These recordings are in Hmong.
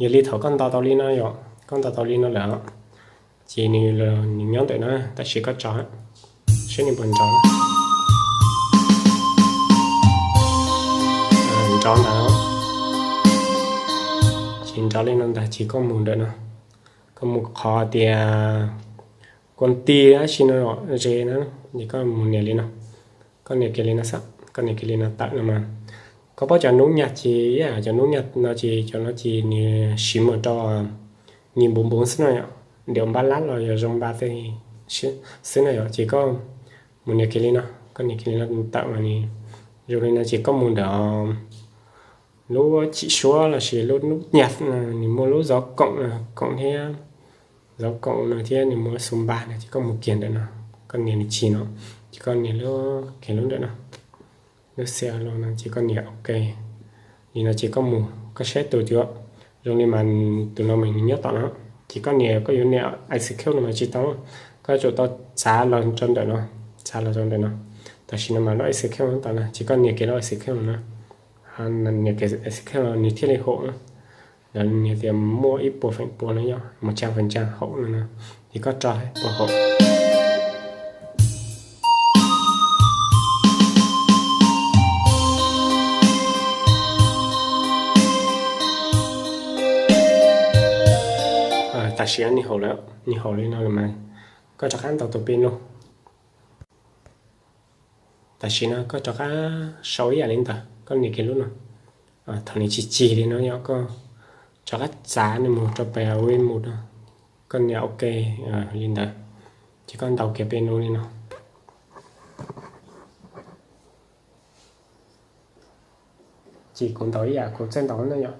Yog li thaum koj ntaus tau li no yom, koj ntaus tau li no lawm, ces nws, nws nyob ntawm no, tam sim koj tso, seb nws puas nrov. Nrov ntawd, ces nrov li no ntag, ces koj mus ntawm no, koj mus qhov tias kua ti dab tsi no ze na, ces koj mus nias li no, koj nias kiag li no xwb, koj nias kiag li no tawm no mas. Koj paub cov nub nyag ces, cov nub nyag no ces cov no ces nws siv mus rau nyuj npoo npoo xwb no yom, ntiav npab lab los yog zoo npab tej xwb no yom, ces koj mus nias kiag li no, koj nias kiag li no tawm mas nws, zoo li no ces koj mus ntawm lub chim suab lossis lub nub nyag, nws muaj lub zov koom, koom thiab, zov koom no thiab nws muaj lub xu npaj no ces koj mus kiag ntawm no, koj nias nws chim no, ces koj nias lub kiag lub ntawm no, lub xia los no ces koj nias ok. Li no ces koj mus koj saib tus cuav, zoo li mas tus no mas nws nyob tom no, ces koj nias, koj yuav nias execute no mas tsis tau, koj tsum tau txav los rau ntawm no, txav los rau ntawm no. Tam sim no mas lub execute no tau na, ces koj nias kiag lub execute no na, nias kiag execute no nws thiaj li haum na. Lawv nias tias muaj ib puas feem pua no yom, mus tsa feem tsa haum no na, ces koj tso puas haum. Tam sim no nws haum lawm, nws haum li no lawm mas koj rov qab ntaus tus pia no. Tam sim no koj rov qab sau ib yam li ntawd, koj nias kiag lub no. Thaum nws tsis cig li no yom, koj rov qab txav nws mus rau pem remove no, koj nias ok li ntawd, ces koj ntaus kiag pia no li no. Ces kuv ntaus ib yam kuv txawj ntaus na yom.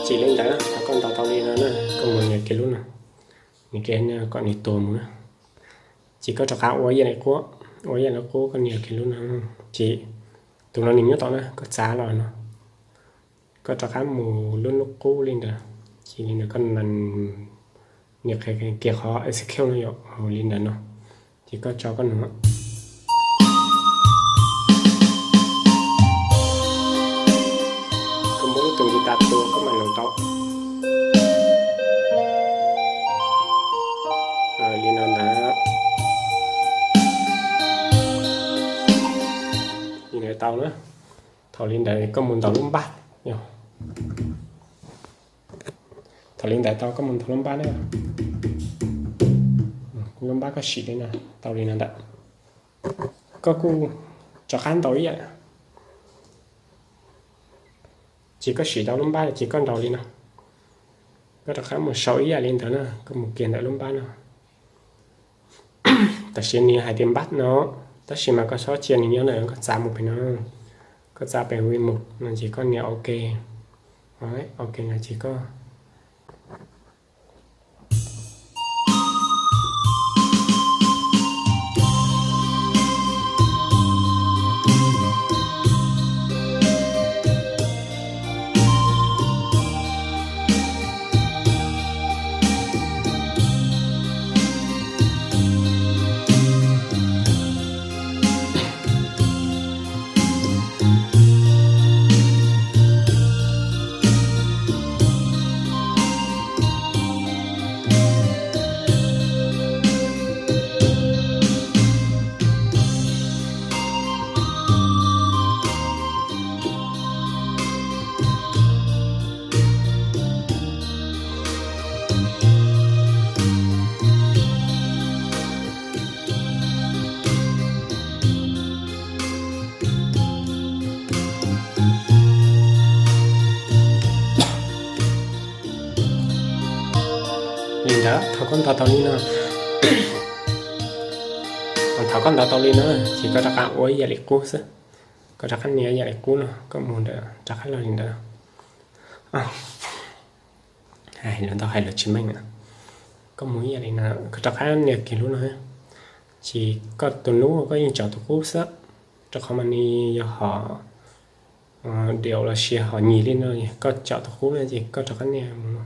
Ces li ntawd thaum koj ntaus tau li no na, koj mus nias kiag lub no, nias kiag kom nws tuag mus na. Ces koj rov qab ua ib yam li qub, ua ib yam li qub koj nias kiag lub no, ces tus no nws nyob tom na, koj txav los no, koj rov qab mus lub nub qub li ntawd, ces li ntawd koj nias kiag qhov execute no yom, li ntawd no, ces koj tso koj nug. Koj muab lub tus guitar tua koj mam nug tau. Li no ntawd, li ntawd tau na. Thaum li ntawd koj mus ntaus lub npab, thaum li ntawd tau koj mus ntaus lub npab na. Lub npab koj sim li no, tau li no ntawd, koj kuj rov qab ntaus ib yam. Ces koj sim tau lub npab ces koj ntaus li no, koj rov qab mus sau ib yam li ntawd na, koj mus kiag ntawm lub npab no. Tam sim nws hais tias npab no, tab sis mas koj txhob cia nws nyob ntawm no, koj txav mus pem no, koj txav pem remove no ces koj nias ok, ok no ces koj Li ntawd thaum koj ntaus tau li no, thaum koj ntaus tau li no ces koj rov qab ua ib yam li qub xwb. Koj rov qab nias ib yam li qub no, koj mus ntawm rov qab los li ntawd. Hais lus ntau hais lus tsis meej na. Koj mus ib yam li no, koj rov qab nias kiag lub no. Ces koj tus nub koj yeej tsom tus qub xwb, rau qhov mas nws yog hom diaum los sis hom nyis li no, koj tsom tus qub no ces koj rov qab nias mus no.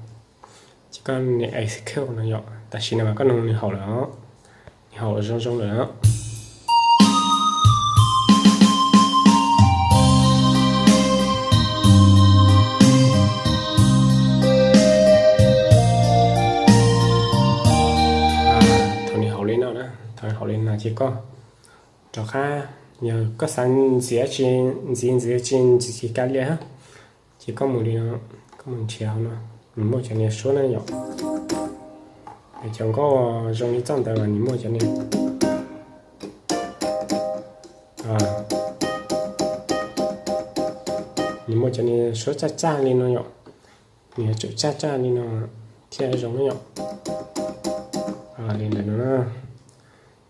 Ces koj nias execute no yom, tam sim no mas koj nug nws haum lawm, nws haum zoo zoo lawm. Thaum nws haum li no na, thaum nws haum li no ces koj rov qab, yog koj xav ntxiv tsis ntxiv, ntxiv tsis ntxiv kav liam, ces koj mus li no, koj mus nrhiav hauv no, nws muaj cov niag suab na yom. Cov nkauj zoo li txoj ntawd mas nws muaj cov niag, nws muaj cov niag suab tsaj tsaj li no yom. Nws yuav tsum tsaj tsaj li no thiaj zoo na yom. Li ntawd no na,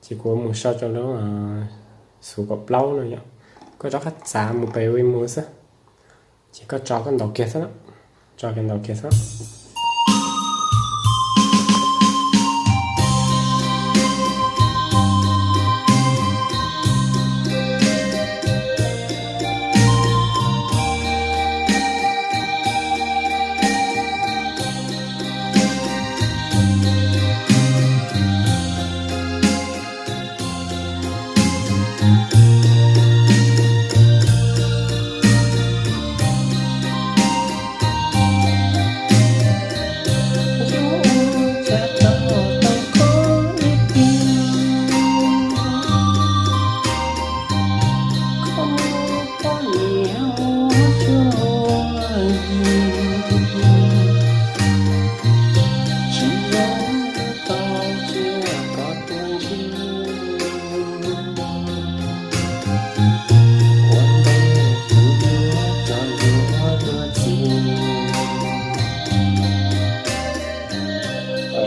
ces kuv mus sau rau lub xus kaum plaub no yom. Koj rov qab txav mus pem Winmove xwb, ces koj tso koj ntaus kiag xwb, tso kiag ntaus kiag xwb.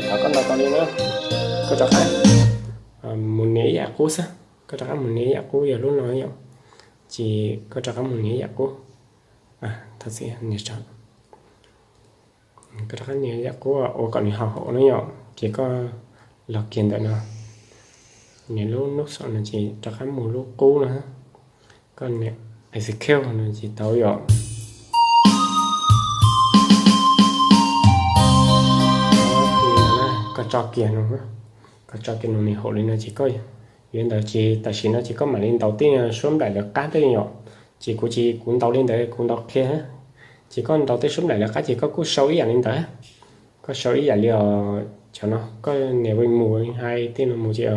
Thaum koj ntaus tau li na, koj rov qab mus nias ib yam qub xwb, koj rov qab mus nias ib yam qub yog lub no yom, ces koj rov qab mus nias ib yam qub. Koj rov qab nias ib yam qub ua kom nws haum haum na yom, ces koj los kiag ntawm no, nias lub nub xom no ces rov qab mus lub qub no, koj nias execute no ces tau yom. Koj tso kiag no, koj tso kiag no nws haum li no ces koj yuav ntawd ces tam sim no ces koj mam li ntaus tej suab nplaim lawv qab tej yom. Ces kuv ces kuv ntaus li ntawd kuv ntaus qhia, ces koj ntaus tej suab nplaim lawv qab ces koj kuj sau ib yam li ntawd. Koj sau ib yam li os, cov no koj nias Winmove hais tej no mus ces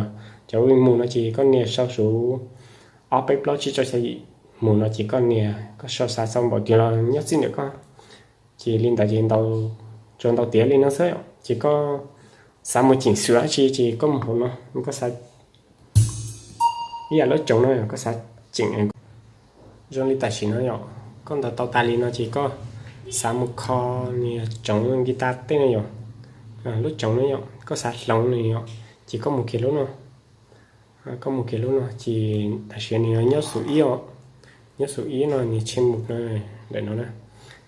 cov Winmove no ces koj nias sau su ob peb plaub tsib rau xya yim mus no ces koj nias, koj sau xav xaus npaum twg los nyob txij ntawm koj. Ces li ntawd ces tsuas ntaus tiav li no xwb, ces koj xav mus chỉnh sửa dab tsi ces koj mus hauv no, koj xav ib yam lub tsoos no koj xav chỉnh. Zoo li tam sim no yom, koj ntaus tau tas li no ces koj xav mus kho niag tsoos guitar tej no yom, lub tsoos no yom, koj xav hloov nws yom, ces koj mus kiag lub no. Koj mus kiag lub no ces tam sim nws nyob xus ib os, nyob xus ib no nws tshem mus ntawm no na,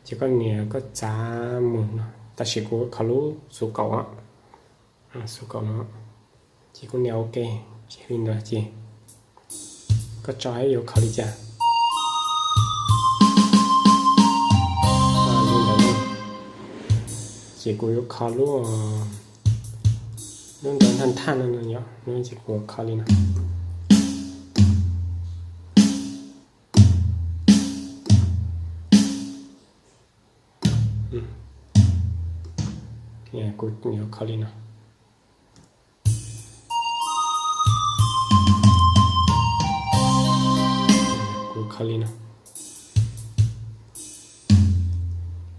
ces koj nias koj txav mus no, tam sim kuv kho lub xus kaum, xus kaum no, ces kuv nias ok, li ntawd ces koj tso yuav kho li cas. Ces kuv yuav kho lub, lub ntawd nthaj nthaj no no yom, ces kuv kho li no. Kuv yuav kho li no. Kuv kho li no.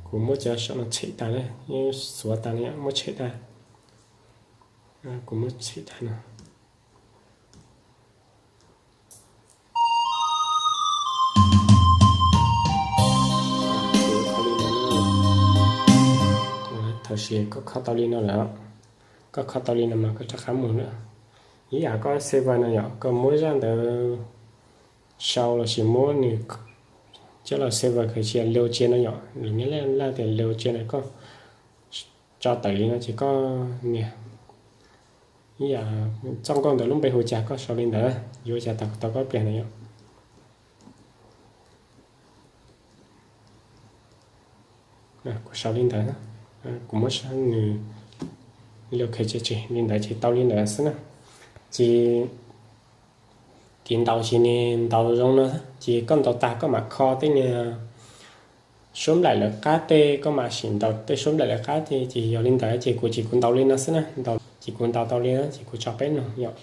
Kuv muab cov saum no tshem tas, xuav tas, muab tshem tas. Kuv muab tshem tas no. Thaum sis koj kho tau li no lawm, Koj kho tau li no mas koj rov qab mus na. Ib yam koj save no yom, koj muab zaj ntawd sau lossis muab nws coj los save khaws cia leu cia no yom, lus Nyab Laj tias leu cia no, koj tso tawm li no ces koj nias ib yam txoj nkauj ntawd lub npe hu cas koj sau li ntawd, yuav ua cas tau koj pliag no yom. Kuv sau li ntawd, kuv muab nws leu khaws cia tseg li ntawd ces tau li ntawd xwb na. Ces tiv ntaus ces nws ntaus zoo no, ces koj ntaus tag koj mam kho tej niag suab nplaim lawv qab tej, koj mam sim ntaus tej suab nplaim lawv qab tej. Ces yog li ntawd ces kuv ces kuv ntaus li no xwb na, ntaus ces kuv ntaus tau li no ces kuv tso peb mloog yom.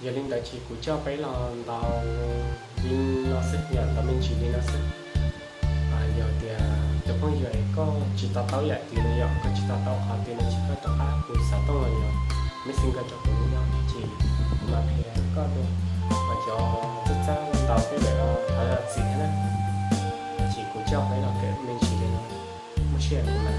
Yog li ntawd ces kuv coj peb los ntaus li no xwb, yog ntaus me ntsis li no xwb. Yog tias tus phooj ywg koj tsis to taub yam twg no yom, koj tsis to taub qhov twg no ces koj rov qab hu xov tooj los yog Messenger rau kuv no ces kuv mam qhia koj dua. Ho cov txawj txawj ntaus tej ntawm qhov txim thiab na, ces kuv coj peb los kawm me ntsis li no, muaj sij hawm kuv mam